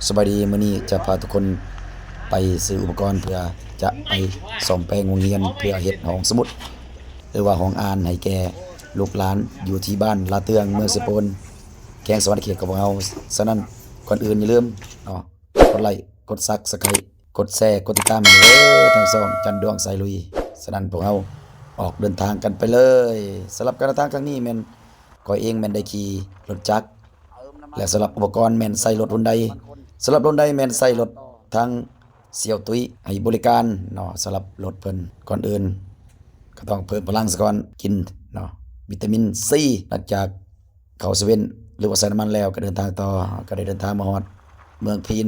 ສະບາຍດີ, ມື້ນີ້ຈະພາທຸກຄົນໄປຊື້ອຸປະກອນ ເພື່ອຈະໄປສ້ອມແປງໂຮງຮຽນ ເພື່ອເຮັດຫ້ອງສະໝຸດ ຫຼືວ່າຫ້ອງອ່ານໃຫ້ແກ່ລູກຫຼານ ຢູ່ທີ່ບ້ານລາເຕືອງ ເມືອງເຊໂປນ ແຂວງສະຫວັນນະເຂດຂອງພວກເຮົາ. ສະນັ້ນ ກ່ອນອື່ນຢ່າລືມເນາະ ກົດໄລ້ ກົດຊັບສະໄຄຣບ໌ ກົດແຊ ກົດຕິດຕາມໃຫ້ເດີ ທາງຊ່ອງຈັນດວງສາຍລຸຍ. ສະນັ້ນ ພວກເຮົາອອກເດີນທາງກັນໄປເລີຍ. ສຳລັບການເດີນທາງຄັ້ງນີ້ແມ່ນ ຂ້ອຍເອງແມ່ນໄດ້ຂີ່ລົດຈັກ ແລະ ສຳລັບອຸປະກອນແມ່ນໃຊ້ລົດຮຸນໄດ. ສຳລັບຮຸນໄດແມ່ນໃຊ້ລົດທາງສ່ຽວຕຸ້ຍໃຫ້ບໍລິການເນາະ ສຳລັບລົດເພິ່ນ. ກ່ອນອື່ນກໍຕ້ອງເພີ່ມພະລັງສາກ່ອນ ກິນເນາະ ວິຕາມິນຊີ. ຫຼັງຈາກເຂົ້າເຊເວັ່ນ ຫຼືວ່າໃສ່ນ້ຳມັນແລ້ວ ກໍເດີນທາງຕໍ່ ກໍໄດ້ເດີນທາງມາຮອດເມືອງພີນ.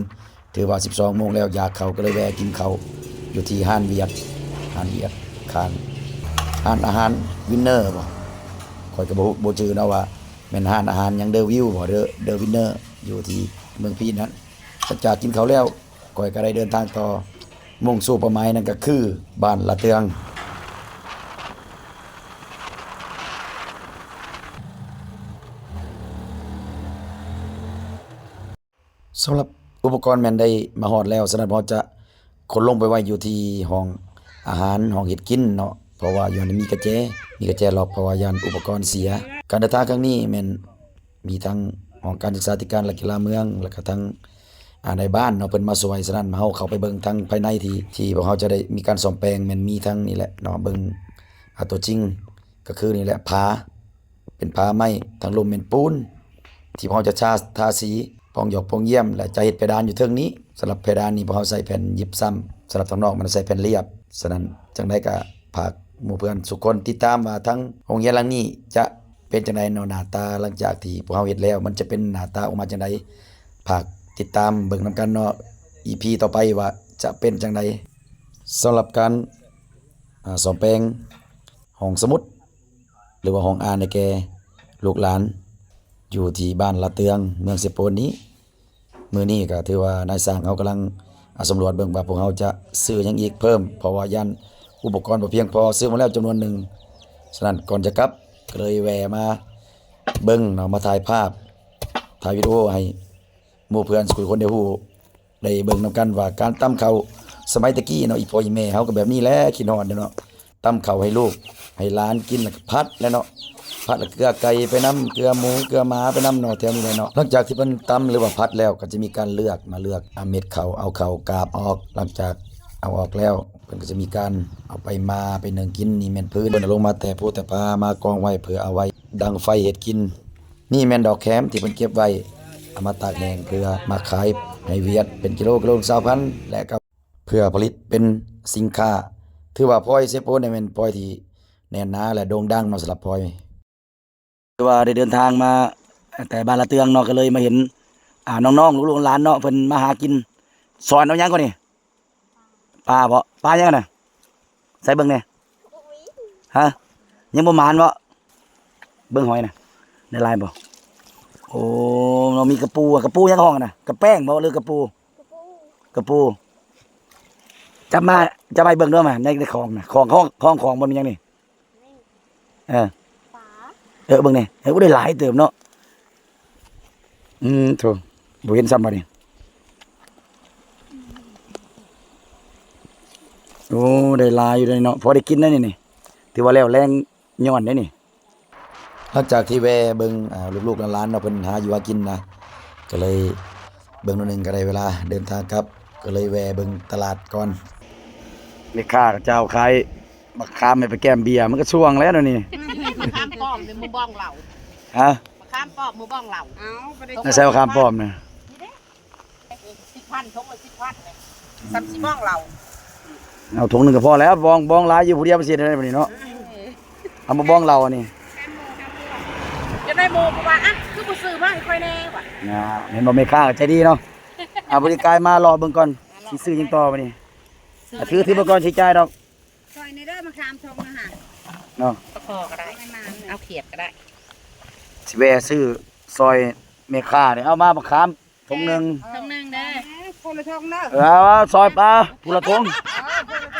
ຖືວ່າສິບສອງໂມງແລ້ວ ຢາກເຂົ້າ ກໍເລີຍແວ່ກິນເຂົ້າຢູ່ທີ່ຮ້ານຫວຽດ ຮ້ານຫວຽດ ຂ້າງຮ້ານອາຫານວິນເນີບໍ? ຂ້ອຍກໍບໍ່ຮູ້ ບໍ່ຈື່ເນາະວ່າແມ່ນຮ້ານອາຫານຫຍັງ ເດີວິວບໍ ເດີ ເດີວິນເນີ ຢູ່ທີ່ເມືອງພີນນັ້ນ. ຫຼັງຈາກກິນເຂົ້າແລ້ວ ຂ້ອຍກໍໄດ້ເດີນທາງຕໍ່ ມຸ່ງສູ່ເປົ້າໝາຍ ນັ້ນກໍຄືບ້ານລາເຕືອງ. ສຳລັບອຸປະກອນແມ່ນໄດ້ມາຮອດແລ້ວ, ສະນັ້ນເຮົາຈະຂົນລົງໄປໄວ້ຢູ່ທີ່ຫ້ອງອາຫານ, ຫ້ອງເຮັດກິນເນາະ, ເພາະວ່າຢູ່ຫັ້ນມີກະແຈ, ມີກະແຈລັອກ, ເພາະວ່າຢ້ານອຸປະກອນເສຍ. ການເດີນທາງຄັ້ງນີ້ແມ່ນມີທັງຫ້ອງການສຶກສາທິການ ແລະ ກິລາເມືອງ, ແລ້ວກະທັງ ອາ ນາຍບ້ານເນາະ ເພິ່ນມາຊ່ວຍ. ສະນັ້ນເຮົາເຂົ້າໄປເບິ່ງທັງພາຍໃນທີ່ ທີ່ພວກເຮົາຈະໄດ້ມີການສ້ອມແປງ ແມ່ນມີທັງນີ້ແຫຼະເນາະ, ເບິ່ງ ອາ ຕົວຈິງ ກໍຄືນີ້ແຫຼະ ຝາ ເປັນຝາໄມ້, ທາງລຸ່ມແມ່ນປູນ ທີ່ພວກເຮົາຈະທາ ທາສີ ປ່ອງຢອກປ່ອງຢ້ຽມ ແລະ ຈະເຮັດເພດານຢູ່ເທິງນີ້. ສຳລັບເພດານນີ້ ພວກເຮົາໃຊ້ແຜ່ນຢິບຊຳ, ສຳລັບທາງນອກມັນໃຊ້ແຜ່ນລຽບ. ສະນັ້ນ ຈັ່ງໃດກໍຝາກໝູ່ເພື່ອນທຸກຄົນຕິດຕາມວ່າ ທາງໂຮງຮຽນຫຼັງນີ້ຈະເປັນຈັ່ງໃດເນາະ, ໜ້າຕາຫຼັງຈາກທີ່ພວກເຮົາເຮັດແລ້ວ ມັນຈະເປັນໜ້າຕາອອກມາຈັ່ງໃດ. ຝາກຕິດຕາມເບິ່ງນຳກັນເນາະ ອີພີຕໍ່ໄປວ່າຈະເປັນຈັ່ງໃດ. ສຳລັບການ ອາ ສ້ອມແປງຫ້ອງສະໝຸດ ຫຼືວ່າຫ້ອງອ່ານໃຫ້ແກ່ລູກຫຼານ ຢູ່ທີ່ບ້ານລາເຕືອງ ເມືອງເຊໂປນນີ້. ມື້ນີ້ກໍຖືວ່ານາຍຊ່າງເຮົາກຳລັງ ອາ ສຳຫຼວດເບິ່ງວ່າພວກເຮົາຈະຊື້ຫຍັງອີກເພີ່ມ, ເພາະວ່າຢ້ານອຸປະກອນບໍ່ພຽງພໍ, ຊື້ມາແລ້ວຈຳນວນໜຶ່ງ. ສະນັ້ນ ກ່ອນຈະກັບ ກໍເລີຍແວ່ມາເບິ່ງເນາະ, ມາຖ່າຍພາບ ຖ່າຍວິດີໂອໃຫ້ ໝູ່ເພື່ອນສູ່ຄົນໄດ້ຮູ້ ໄດ້ເບິ່ງນຳກັນວ່າການຕຳເຂົ້າສະໄໝແຕ່ກີ້ເນາະ, ອີ່ພໍ່ອີ່ແມ່ເຮົາກໍແບບນີ້ແຫຼະ, ຄິດຮອດເດ້ເນາະ. ຕຳເຂົ້າໃຫ້ລູກໃຫ້ຫຼານກິນ ແລ້ວກໍຜັດແຫຼະເນາະ, ຜັດແລ້ວເກືອໄກ່ໄປນຳ, ເກືອໝູເກືອໝາໄປນຳເນາະ, ແຖວນີ້ແຫຼະເນາະ. ຫຼັງຈາກທີ່ເພິ່ນຕຳ ຫຼືວ່າຜັດແລ້ວ ກໍຈະມີການເລືອກ, ມາເລືອກ ອາ ເມັດເຂົ້າ, ເອົາເຂົ້າກາບອອກ. ຫຼັງຈາກເອົາອອກແລ້ວ ເພິ່ນກໍຈະມີການເອົາໄປໝ່າ ໄປໜຶ້ງກິນ. ນີ້ແມ່ນຟືນ ເພິ່ນເອົາລົງມາແຕ່ພູແຕ່ປ່າ ມາກອງໄວ້ເພື່ອເອົາໄວ້ດັງໄຟເຮັດກິນ. ນີ້ແມ່ນດອກແຂມທີ່ເພິ່ນເກັບໄວ້ ເອົາມາຕາກແຫ້ງເພື່ອມາຂາຍໃຫ້ຫວຽດເປັນກິໂລ ກິໂລລະຊາວພັນ ແລະ ກໍເພື່ອຜະລິດເປັນສິນຄ້າ. ຖືວ່າພອຍເຊໂປນນີ້ແມ່ນພອຍທີ່ແໜ້ນໜາ ແລະ ໂດ່ງດັງເນາະ ສຳລັບພອຍ. ຄືວ່າໄດ້ເດີນທາງມາແຕ່ບ້ານລາເຕືອງເນາະ ກໍເລີຍມາເຫັນ ອາ ນ້ອງໆ ລູກໆ ຫຼານໆ ເນາະ ເພິ່ນມາຫາກິນ. ສອນເອົາຫຍັງກ່ອນນີ້? ປາບໍ? ປາຫຍັງຫັ້ນນະ? ໃສ່ເບິ່ງແດ່. ຮະ? ຍັງບໍ່ໝານບໍ? ເບິ່ງຫອຍນະ ໄດ້ຫຼາຍບໍ? ໂອ້ ເນາະ ມີກະປູ. ກະປູຫຍັງເຂົາຮ້ອງຫັ້ນນະ? ກະແປ້ງບໍ ຫຼືກະປູ? ກະປູ. ຈັບມາ ຈັບໃຫ້ເບິ່ງເດີມາ ໃນ ໃນຂອງນະ. ຂອງ ຂອງ ຂອງ ຂອງບໍ່ແມ່ນຫຍັງນີ້? ເອີ ປາ ເອີ ເບິ່ງແດ່. ເອີ ໂອ້ ໄດ້ຫຼາຍເຕີບເນາະ. ອືມ ໂທ້ ບໍ່ເຫັນຊ້ຳບາດນີ້. ໂອ້ ໄດ້ຫຼາຍຢູ່ເດ້ເນາະ, ພໍໄດ້ກິນໄດ໋ນີ້. ຖືວ່າແລ້ວແລງຍ້ອນໄດ໋ນີ້. ຫຼັງຈາກທີ່ແວ່ເບິ່ງ ອາ ລູກໆ ຫຼານໆ ເນາະ ເພິ່ນຫາຢູ່ຫາກິນນະ ກໍເລີຍເບິ່ງໜ້ອຍໜຶ່ງ ກໍໄດ້ເວລາເດີນທາງກັບ, ກໍເລີຍແວ່ເບິ່ງຕະຫຼາດກ່ອນ. ແມ່ຄ້າເຂົາເຈົ້າຂາຍ ບັກຂາມໃຫ້ໄປແກ້ມເບຍ ມັນກໍຊ່ວງແລ້ວແນວນີ້. ບັກຂາມປ້ອມໃນໝູ່ບ້ອງເຫຼົ້າ. ຮະ? ບັກຂາມປ້ອມໝູ່ບ້ອງເຫຼົ້າ. ເອົ້າ ບໍ່ໄດ້ ໃນໃສບັກຂາມປ້ອມນະ? ນີ້ເດ້ ສິບພັນ ຖົງລະສິບພັນເດ້. ສ່ຳຊິບ້ອງເຫຼົ້າ. ເອົາຖົງໜຶ່ງກໍພໍແລ້ວ. ບ້ອງ ບ້ອງຫຼາຍຢູ່ຜູ້ດຽວ ມັນຊິເຮັດໄດ້ບາດນີ້ເນາະ. ເອີ ເອົາມາບ້ອງເຫຼົ້າອັນນີ້. ຈະໄດ້ໝູ່ເຂົາວ່າ ອະ ຄືບໍ່ຊື້ມາໃຫ້ຂ້ອຍແດ່ວ່າ. ນະ ເຫັນບໍ່ ແມ່ຄ້າໃຈດີເນາະ. ອາ ບໍລິກາຍມາເລາະເບິ່ງກ່ອນ ຊິຊື້ຫຍັງຕໍ່ບາດນີ້. ອາ ຖື ຖືມາກ່ອນ ຊິຈ່າຍດອກ. ຊ່ອຍແດ່ເດີ ມາຂາມຖົງນະຫະ ເນາະ ປາຄໍ່ກໍໄດ້ ເອົາຂຽດກໍໄດ້. ຊິແວ່ຊື້ຊ່ອຍແມ່ຄ້ານີ້ ເອົາມາບັກຂາມຖົງໜຶ່ງ ຖົງໜຶ່ງເດີ ຄົນລະຖົງເດີ. ເອີ ເອົາ ເອົາ ຊ່ອຍປ້າຜູ້ລະຖົງ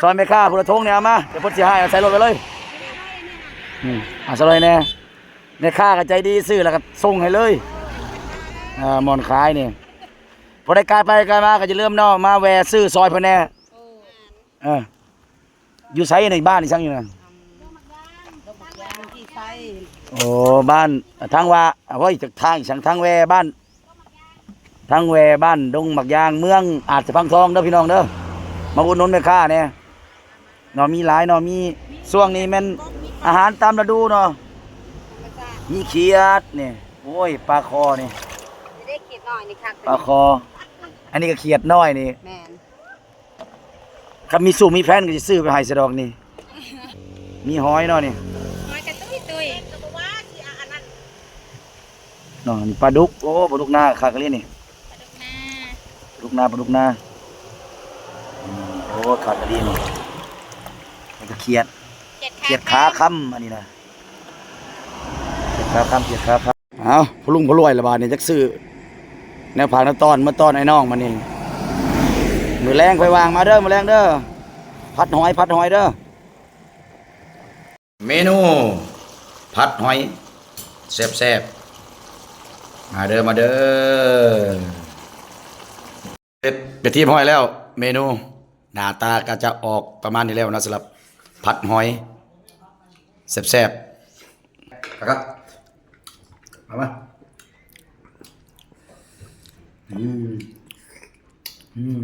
ຊ່ອຍແມ່ຄ້າຜູ້ລະຖົງນີ້ ເອົາມາ ດຽວເພິ່ນຊິໃຫ້ ເອົາໃສ່ລົດໄວ້ເລີຍ. ອືມ ເອົາໃສ່ລົດໃຫ້ແດ່ ແມ່ຄ້າກໍໃຈດີ ຊື້ແລ້ວກໍສົ່ງໃຫ້ເລີຍ. ເອີ ໝ່ອນຂາຍນີ້ ຜູ້ໃດກາຍໄປກາຍມາກໍຢ່າລືມເນາະ ມາແວ່ຊື້ຊ່ອຍເພິ່ນແດ່. ເອີ ຢູ່ໃສນີ້? ບ້ານອີ່ຫຍັງຢູ່ນັ້ນ? ໂອ້ ບ້ານທາງວ່າ ໂອ້ຍ ທາງອີ່ຫຍັງ ທາງແວ່ບ້ານ ທາງແວ່ບ້ານດົງໝາກຢາງ ເມືອງອາດສະພັງທອງເດີພີ່ນ້ອງເດີ. ມາອຸດໜູນແມ່ຄ້າແດ່. ເນາະ ມີຫຼາຍເນາະ ມີ ຊ່ວງນີ້ແມ່ນອາຫານຕາມລະດູເນາະ. ມີຂຽດນີ້ ໂອ້ຍ ປາຄໍ່ນີ້ ເດ້ຂຽດນ້ອຍນີ້ຄັກ ປາຄໍ່. ອັນນີ້ກໍຂຽດນ້ອຍນີ້ ແມ່ນ. ຄັນມີຊູ້ມີແພນກໍຊິຊື້ໄປໃຫ້ຊະດອກນີ້. ມີຫອຍເນາະນີ້ ຫອຍກະຕຸ້ຍຕຸ້ຍ ເນາະ ນີ້ປາດຸກ. ໂອ້ ປາດຸກນາຄັກອີ່ຫຼີນີ້ ປາດຸກນາ ປາດຸກນາ ປາດຸກນາ. ອືມ ໂອ້ ຄັກອີ່ຫຼີນີ້ ແລ້ວກໍຂຽດ ຂຽດຂາຄຳ ອັນນີ້ນະ ຂຽດຂາຄຳ ຂຽດຂາຄຳ. ເອົ້າ ພໍ່ລຸງພໍ່ລວຍລະບາດນີ້ ຈັກຊື້ແນວຜັກແນວຕ້ອນມາຕ້ອນອ້າຍນ້ອງບາດນີ້. ມື້ແລງຄ່ອຍວ່າງມາເດີ ມື້ແລງເດີ ຜັດຫອຍ ຜັດຫອຍເດີ. ເມນູຜັດຫອຍແຊບໆ ມາເດີ ມາເດີ. ເຮັດເປັນທີ່ຮຽບຮ້ອຍແລ້ວ ເມນູໜ້າຕາກໍຈະອອກປະມານນີ້ແລ້ວເນາະ ສຳລັບຜັດຫອຍແຊບໆ. ເອົາມາ ອືມ ອືມ.